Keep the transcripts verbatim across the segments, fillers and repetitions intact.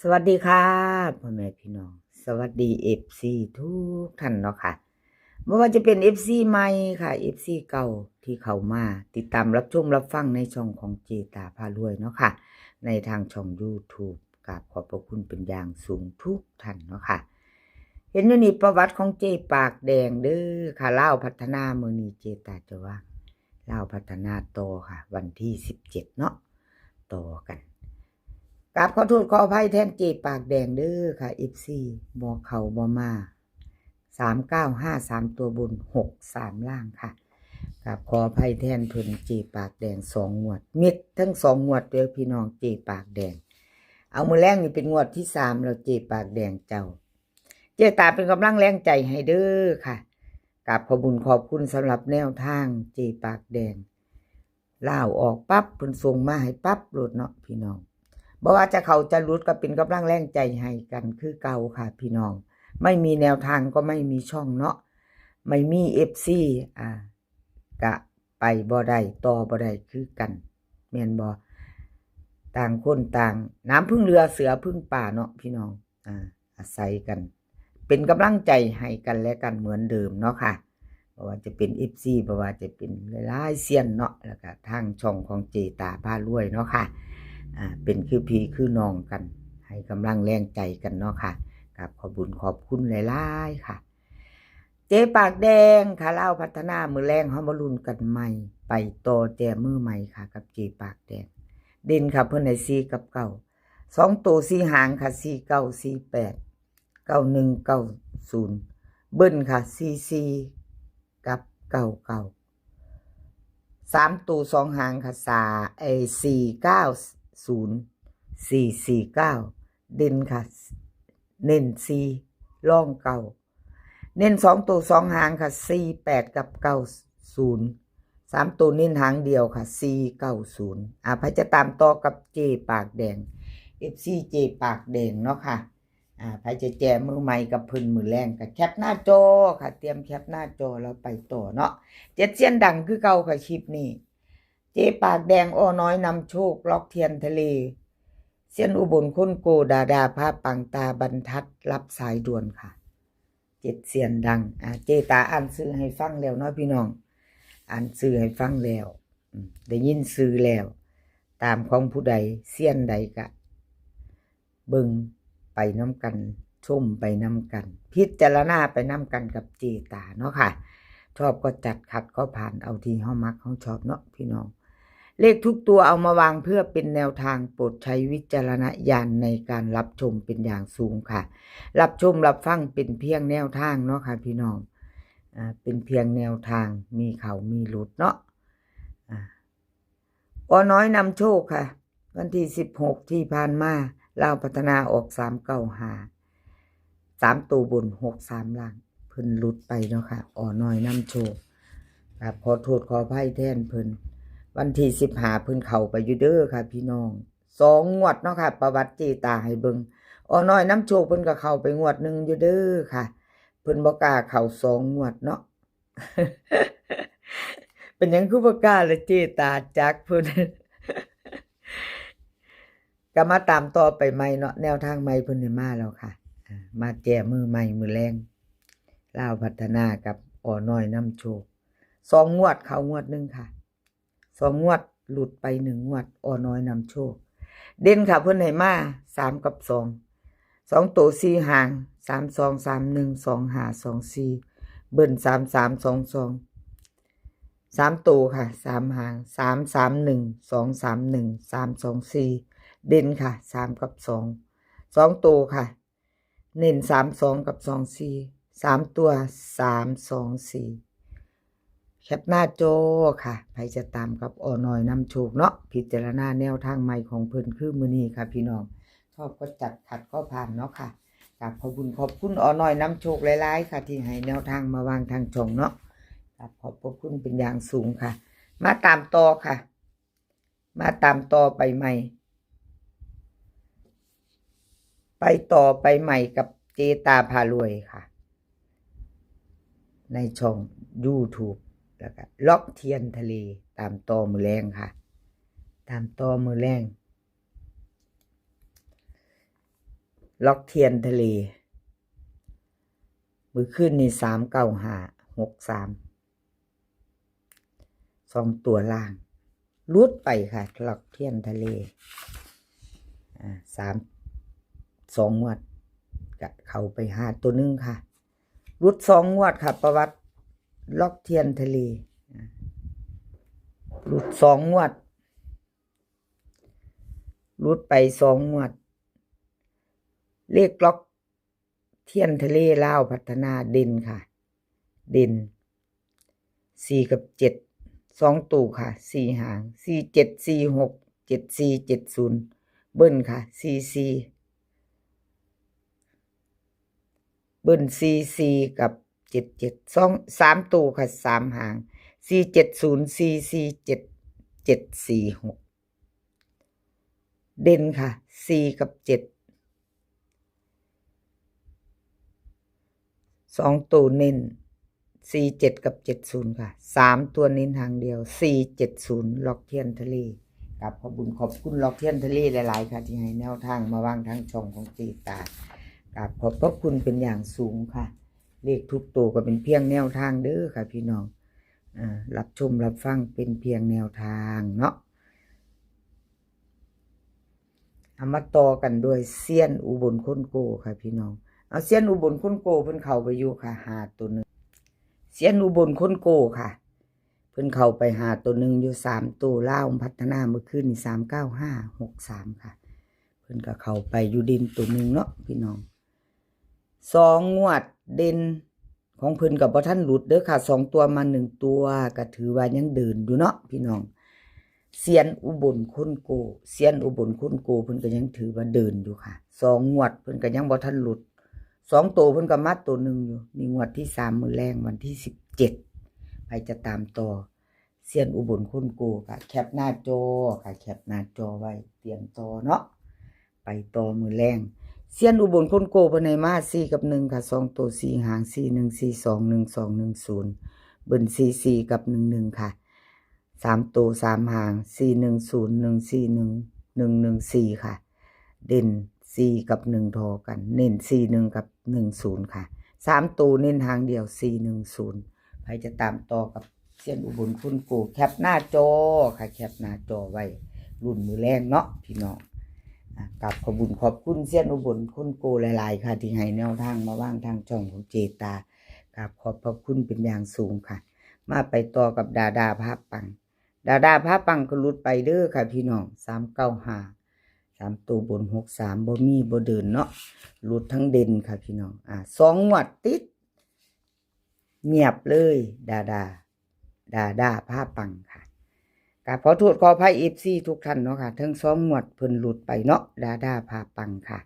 สวัสดีค่ะ พ่อแม่พี่น้อง สวัสดี เอฟซี ทุกท่านเนาะค่ะ บ่ว่าจะเป็น เอฟซี ใหม่ค่ะ เอฟซี เก่าที่เข้ามาติดตามรับชมรับฟังในช่องของเจตาพารวยเนาะค่ะ ในทางช่อง YouTube กราบขอบพระคุณเป็นอย่างสูงทุกท่านเนาะค่ะ เห็นอยู่นี่ประวัติของเจปากแดงเด้อค่ะ ลาวพัฒนา มื้อนี้เจตาจะว่าลาวพัฒนาต่อค่ะ วันที่สิบเจ็ดเนาะ ต่อกัน กราบขอโทษขออภัยแทนเจปากแดงเด้อค่ะ เอฟซี บ่เข้าบ่มา สามเก้าห้า สามตัวบน หกสาม ล่างค่ะ กราบขออภัยแทนเพิ่น เจปากแดงสองงวด มิดทั้งสองงวดเด้อพี่น้อง เจปากแดง เอามื้อแรกนี่เป็นงวดที่สามแล้ว เจปากแดงเจ้า เจตาเป็นกำลังแรงใจให้เด้อค่ะ กราบขอบบุญขอบคุณสำหรับแนวทางเจปากแดง ลาวออกปั๊บเพิ่นส่งมาให้ปั๊บโลดเนาะพี่น้อง บ่ว่าจะเข้าจะหลุดก็เป็นกำลังแรงใจให้กันคือเก่าค่ะพี่น้อง ไม่มีแนวทางก็ไม่มีช่องเนาะ ไม่มี เอฟซี อ่า กะไปบ่ได้ ต่อบ่ได้คือกัน แม่นบ่ ต่างคนต่าง น้ำพึ่งเรือเสือพึ่งป่าเนาะพี่น้อง อ่า อาศัยกัน เป็นกำลังใจให้กันและกันเหมือนเดิมเนาะค่ะ บ่ว่าจะเป็น เอฟซี บ่ว่าจะเป็นหลายๆเซียนเนาะ แล้วก็ทางช่องของเจตาพารวยเนาะค่ะ อ่า เป็นคือพี่คือน้องกัน ให้กำลังแรงใจกันเนาะค่ะ กราบขอบบุญขอบคุณหลายๆค่ะ เจปากแดงค่ะ ลาวพัฒนา มื้อแรงเฮามาลุ้นกันใหม่ ไปต่อแจมือใหม่ค่ะ กับเจปากแดง เด่นค่ะ เพิ่นให้สี่กับเก้า สองตัวสี่หางค่ะ สี่เก้า สี่แปด เก้าหนึ่ง เก้าศูนย์ เบิ้ลค่ะ สี่สี่ กับ เก้าเก้า สามตัวสองหางค่ะ สา เอ้ย สี่เก้าศูนย์ สี่สี่เก้า เด่นค่ะ เน้นสี่ รองเก้า เน้นสองตัวสองหางค่ะ สี่แปด กับ เก้าศูนย์ สามตัวเน้นหางเดียวค่ะ สี่เก้าศูนย์ อ่า ไผจะตามต่อกับเจปากแดง เอฟซี เจปากแดงเนาะค่ะ อ่า ไผจะแจมือใหม่กับเพิ่นมื้อแรงก็แคปหน้าจอค่ะ เตรียมแคปหน้าจอแล้วไปต่อเนาะ เจ็ดเซียนดังคือเก่าค่ะคลิปนี้ เจปากแดง อ.น้อยนำโชค ล็อกเทียนทะเล เซียนอุบล คนโก ดาดา พาปัง ตาบรรทัด รับสายด่วนค่ะ เจ็ดเซียนดัง อ่า เจตาอ่านชื่อให้ฟังแล้วเนาะพี่น้อง อ่านชื่อให้ฟังแล้ว อืม ได้ยินชื่อแล้ว ตามของผู้ใด เซียนใดกะ เบิ่งไปนำกัน ชมไปนำกัน พิจารณาไปนำกันกับเจตาเนาะค่ะ ชอบก็จัด ขัดก็ผ่าน เอาที่เฮามักเฮาชอบเนาะพี่น้อง เลขทุกตัวเอามาวางเพื่อเป็นแนวทาง โปรดใช้วิจารณญาณในการรับชมเป็นอย่างสูงค่ะ รับชมรับฟังเป็นเพียงแนวทางเนาะค่ะพี่น้อง อ่า เป็นเพียงแนวทาง มีเข้ามีหลุดเนาะ อ่า อ.น้อยนำโชคค่ะ วันที่สิบหกที่ผ่านมา ลาวพัฒนาออก สามเก้าห้า สามตัวบน หกสาม ล่าง เพิ่นหลุดไปเนาะค่ะ อ.น้อยนำโชค กราบขอโทษขออภัยแทนเพิ่น วันที่สิบห้าเพิ่นเข้าไปอยู่เด้อค่ะพี่น้อง สองงวดเนาะค่ะ ประวัติเจตาให้เบิ่ง อ.น้อยนำโชคเพิ่นก็เข้าไปงวดหนึ่งอยู่เด้อค่ะ เพิ่นบ่กล้าเข้าสองงวดเนาะ เป็นหยังคือบ่กล้าละเจตา จักเพิ่น ก็มาตามต่อไปใหม่เนาะ แนวทางใหม่เพิ่นได้มาแล้วค่ะ อ่า มาแจมือใหม่มื้อแรง ลาวพัฒนากับ อ.น้อยนำโชค สองงวดเข้างวดหนึ่งค่ะ สองงวดหลุดไปหนึ่งงวด อ.น้อยนำโชค เด่นค่ะ เพิ่นให้มา สามกับสอง สองตัวสี่หาง สามสอง สามหนึ่ง สองห้า สองสี่ เบิ้ล สามสาม สองสอง สามตัวค่ะ สามหาง สามสามหนึ่ง สองสามหนึ่ง สามสองสี่ เด่นค่ะ สามกับสอง สองตัวค่ะ เน้น สามสอง กับ สองสี่ สามตัว สามสองสี่ แคปหน้าจอค่ะ ไผจะตามกับ อ.น้อยนำโชคเนาะ พิจารณาแนวทางใหม่ของเพิ่นคือมื้อนี้ค่ะพี่น้อง ชอบก็จัด ขัดก็ผ่านเนาะค่ะ กราบขอบคุณขอบคุณ อ.น้อยนำโชคหลายๆค่ะ ที่ให้แนวทางมาวางทางช่องเนาะ กราบขอบพระคุณเป็นอย่างสูงค่ะ มาตามต่อค่ะ มาตามต่อไปใหม่ ไปต่อไปใหม่กับเจตาพารวยค่ะ ในช่อง YouTube แล้วก็ล็อกเทียนทะเล ตามต่อมื้อแรงค่ะ ตามต่อมื้อแรง ล็อกเทียนทะเล มื้อคืนนี่ สามเก้าห้า หกสาม สองตัวล่าง หลุดไปค่ะ ล็อกเทียนทะเล อ่า สาม สองงวด ก็เข้าไปหาตัวหนึ่งค่ะ หลุดสองงวดค่ะ ประวัติล็อกเทียนทะเล อ่า หลุดสองงวด หลุดไปสองงวด เลขล็อกเทียนทะเลลาวพัฒนาเด่นค่ะ เด่น สี่กับเจ็ด สองตัวค่ะ สี่หาง สี่เจ็ด สี่หก เจ็ดสี่ เจ็ดศูนย์ เบิ้ลค่ะ สี่สี่ เบิ้ล สี่สี่ กับ เจ็ดเจ็ด สอง สามตัวค่ะ สามหาง สี่เจ็ดศูนย์ สี่สี่เจ็ด เจ็ดสี่หก เด่นค่ะ สี่กับเจ็ด สองตัวเน้น สี่เจ็ด กับ เจ็ดศูนย์ ค่ะ สามตัวเน้นหางเดียว สี่เจ็ดศูนย์ ล็อกเทียนทะเล กราบขอบบุญขอบคุณล็อกเทียนทะเลหลายๆค่ะ ที่ให้แนวทางมาวางทางช่องของเจตา กราบขอบพระคุณเป็นอย่างสูงค่ะ เลขทุกตัวก็เป็นเพียงแนวทางเด้อค่ะพี่น้อง อ่า รับชมรับฟังเป็นเพียงแนวทางเนาะ เอามาต่อกันด้วยเซียนอุบลคนโกค่ะพี่น้อง เอาเซียนอุบลคนโกเพิ่นเข้าไปอยู่ค่ะ หาตัวหนึ่ง เซียนอุบลคนโกค่ะ เพิ่นเข้าไปหาตัวหนึ่งอยู่ สามตัวลาวพัฒนา เมื่อคืนนี่ สามเก้าห้า หกสาม ค่ะ เพิ่นก็เข้าไปอยู่เด่นตัวหนึ่งเนาะพี่น้อง สองงวดเด่นของเพิ่นก็บ่ทันหลุดเด้อค่ะ สองตัวมาหนึ่งตัว ก็ถือว่ายังเดินอยู่เนาะพี่น้อง เซียนอุบลคนโก เซียนอุบลคนโกเพิ่นก็ยังถือว่าเดินอยู่ค่ะ สองงวดเพิ่นก็ยังบ่ทันหลุด สองตัวเพิ่นก็มาตัวหนึ่งอยู่ นี่งวดที่สาม มื้อแลงวันที่สิบเจ็ด ไผจะตามต่อ เซียนอุบลคนโกก็แคปหน้าจอค่ะ แคปหน้าจอไว้ เตรียมต่อเนาะ ไปต่อมื้อแลง เซียนอุบลคนโกเพิ่นให้มา สี่กับหนึ่ง ค่ะ สองตัว สี่หาง สี่หนึ่ง สี่สอง หนึ่งสอง หนึ่งศูนย์ เบิ้ล สี่สี่ กับ หนึ่งหนึ่ง ค่ะ สามตัว สามหาง สี่หนึ่งศูนย์ หนึ่งสี่หนึ่ง หนึ่งหนึ่งสี่ ค่ะ เด่น สี่ กับ หนึ่ง ทอกัน เน้น สี่หนึ่ง กับ หนึ่งศูนย์ ค่ะ สามตัวเน้นหางเดียว สี่หนึ่งศูนย์ ไผจะตามต่อกับเซียนอุบลคนโก แคปหน้าจอค่ะ แคปหน้าจอไว้ รุ่นมื้อแลงเนาะพี่น้อง อ่ะ กราบขอบบุญขอบคุณเซียนอุบลคนโกหลายๆค่ะ ที่ให้แนวทางมาวางทางช่องของเจตา กราบขอบพระคุณเป็นอย่างสูงค่ะ มาไปต่อกับดาดาพาปัง ดาดาพาปังก็หลุดไปเด้อค่ะพี่น้อง สามเก้าห้า สามตัวบน หกสาม บ่มีบ่เดินเนาะ หลุดทั้งเด่นค่ะพี่น้อง อ่ะ สองงวดติด เงียบเลย ดาดา ดาดาพาปังค่ะ กราบขอโทษขออภัย เอฟซี ทุกท่านเนาะค่ะ ทั้งสองงวดเพิ่นหลุดไปเนาะ ดาดาพาปังค่ะ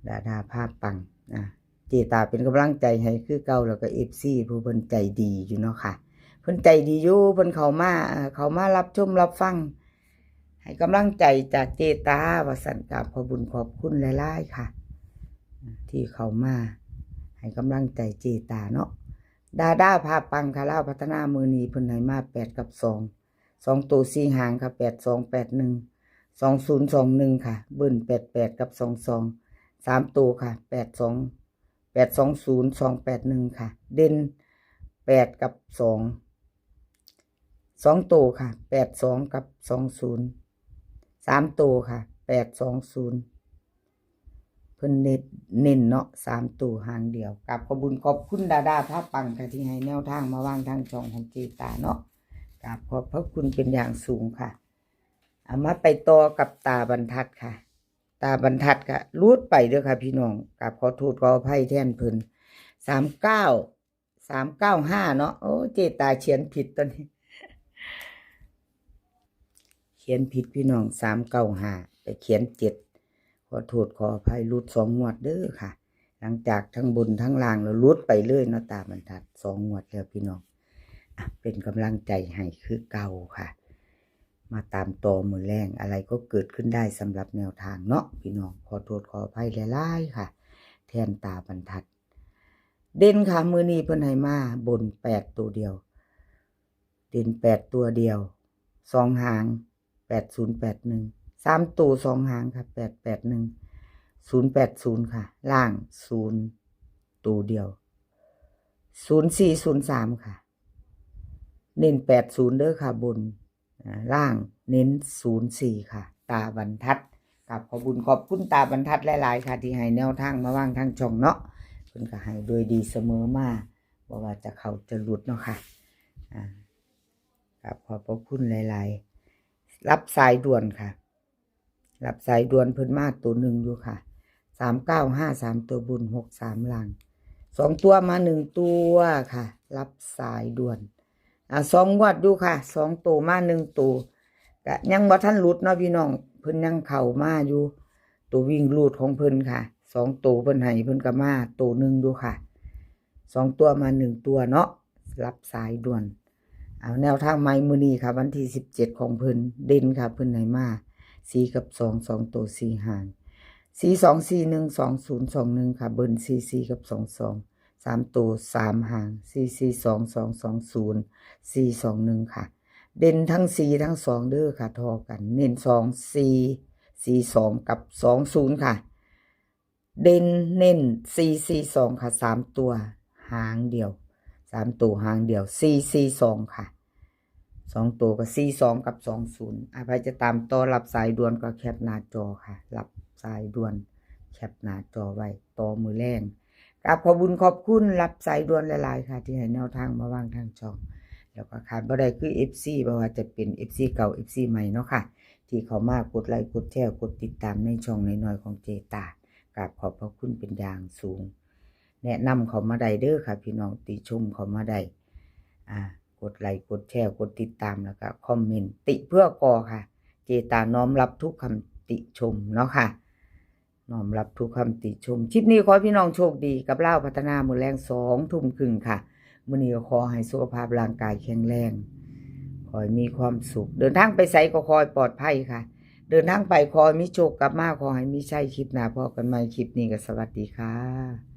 ดาดาพาปัง อ่ะ เจตาเป็นกำลังใจให้คือเก่า แล้วก็ เอฟซี ผู้เพิ่นใจดีอยู่เนาะค่ะ เพิ่นใจดีอยู่ เพิ่นเข้ามา เอ่อ เข้ามารับชมรับฟัง ให้กำลังใจจากเจตา ว่าซั่น กราบขอบบุญขอบคุณหลายๆค่ะ ที่เข้ามาให้กำลังใจเจตาเนาะ ดาดาพาปังค่ะ ลาวพัฒนา มื้อนี้เพิ่นให้มา แปด กับ สอง สองตัว สี่หางค่ะ แปดสอง แปดหนึ่ง สองศูนย์ สองหนึ่ง ค่ะ เบิ้ล แปดแปด กับ สองสอง สามตัวค่ะ แปดสอง แปดสองศูนย์ สองแปดหนึ่ง ค่ะ เด่น แปด กับ สอง สองตัวค่ะ แปดสอง กับ สองศูนย์ สามตัวค่ะ แปดสองศูนย์ เพิ่นเน้น เน้นเนาะ สามตัวหางเดียว กราบขอบบุญขอบคุณดาดาพาปังค่ะ ที่ให้แนวทางมาวางทางช่องของเจตาเนาะ กราบขอบพระคุณเป็นอย่างสูงค่ะ เอามาไปต่อกับตาบรรทัดค่ะ ตาบรรทัดก็หลุดไปเด้อค่ะพี่น้อง กราบขอโทษขออภัยแทนเพิ่น สามเก้า สามเก้าห้า เนาะ โอ้ เจตาเขียนผิดตัวนี้ เขียนผิดพี่น้อง สามเก้าห้า ไปเขียน เจ็ด ขอโทษขออภัย หลุดสองงวดเด้อค่ะ หลังจากทั้งบนทั้งล่างแล้วหลุดไปเลยเนาะ ตาบรรทัด สองงวดแล้วพี่น้อง อ่ะ เป็นกำลังใจให้คือเก่าค่ะ มาตามต่อมื้อแลง อะไรก็เกิดขึ้นได้สำหรับแนวทางเนาะพี่น้อง ขอโทษขออภัยหลายๆค่ะ แทนตาบรรทัด เด่นค่ะ มื้อนี้เพิ่นให้มาบน แปด ตัวเดียว เด่น แปด ตัวเดียว สองหาง แปดศูนย์ แปดหนึ่ง สามตัว สองหางค่ะ แปดแปดหนึ่ง ศูนย์แปดศูนย์ค่ะ ล่างศูนย์ตัวเดียว ศูนย์สี่ศูนย์สามค่ะ เน้นแปดศูนย์เด้อค่ะ บน อ่า ล่างเน้นศูนย์สี่ค่ะ ตาบรรทัด กับขอบคุณขอบคุณตาบรรทัดหลายๆค่ะ ที่ให้แนวทางมาวางทางช่องเนาะ เพิ่นก็ให้โดยดีเสมอมา บ่ว่าจะเข้าจะหลุดเนาะค่ะ อ่า กับขอบพระคุณหลายๆ รับสายด่วนค่ะ รับสายด่วนเพิ่นมาตัวหนึ่งอยู่ค่ะ สามเก้าห้าสาม ตัวบน หกสาม ล่าง สองตัวมาหนึ่งตัวค่ะ รับสายด่วน อ่า สองงวดอยู่ค่ะ สองตัวมาหนึ่งตัว ก็ยังบ่ทันหลุดเนาะพี่น้อง เพิ่นยังเข้ามาอยู่ ตัววิ่งรูดของเพิ่นค่ะ สองตัวเพิ่นให้เพิ่นก็มาตัวหนึ่งอยู่ค่ะ สองตัวมาหนึ่งตัวเนาะ รับสายด่วน เอาแนวทางใหม่มื้อนี้ค่ะ วันที่สิบเจ็ดของเพิ่น เด่นค่ะ เพิ่นให้มา สี่กับสอง สองตัว สี่ หาง สี่สอง สี่หนึ่ง สองศูนย์ สองหนึ่ง ค่ะ เบิ้ล สี่สี่ กับ สองสอง สามตัว สาม หาง สี่สี่สอง สองสองศูนย์ สี่สองหนึ่ง ค่ะ เด่นทั้ง สี่ ทั้ง สอง เด้อค่ะ ทอกัน เน้น สองสี่ สี่สอง กับ สองศูนย์ ค่ะ เด่นเน้น สี่สี่สอง ค่ะ สามตัว หางเดียว สามตัวหางเดียว สี่สี่สอง ค่ะ สองตัวก็ สี่สอง กับ สองศูนย์ อ่ะ ใครจะตามต่อรับสายด่วนก็แคปหน้าจอค่ะ รับสายด่วน แคปหน้าจอไว้ ต่อมื้อแลง กับขอบคุณขอบคุณรับสายด่วนหลายๆค่ะ ที่ให้แนวทางมาวางทางช่อง แล้วก็ขาดบ่ได้คือ เอฟซี บ่ว่าจะเป็น เอฟซี เก่า เอฟซี ใหม่เนาะค่ะ ที่เข้ามากดไลค์กดแชร์กดติดตามในช่องน้อยๆของเจตา กราบขอบพระคุณเป็นอย่างสูง แนะนำเข้ามาได้เด้อค่ะพี่น้อง ติชมเข้ามาได้ อ่า กดไลค์กดแชร์กดติดตาม แล้วก็คอมเมนต์ติเพื่อก่อค่ะ เจตาน้อมรับทุกคำติชมเนาะค่ะ น้อมรับทุกคำติชม คลิปนี้ขอให้พี่น้องโชคดีกับลาวพัฒนา มื้อแลงสองทุ่มครึ่งค่ะ มื้อนี้ก็ขอให้สุขภาพร่างกายแข็งแรง ขอให้มีความสุข เดินทางไปไสก็ขอให้ปลอดภัยค่ะ เดินทางไปขอให้มีโชค กลับมาขอให้มีชัย คลิปหน้าพ้อกันใหม่ คลิปนี้ก็สวัสดีค่ะ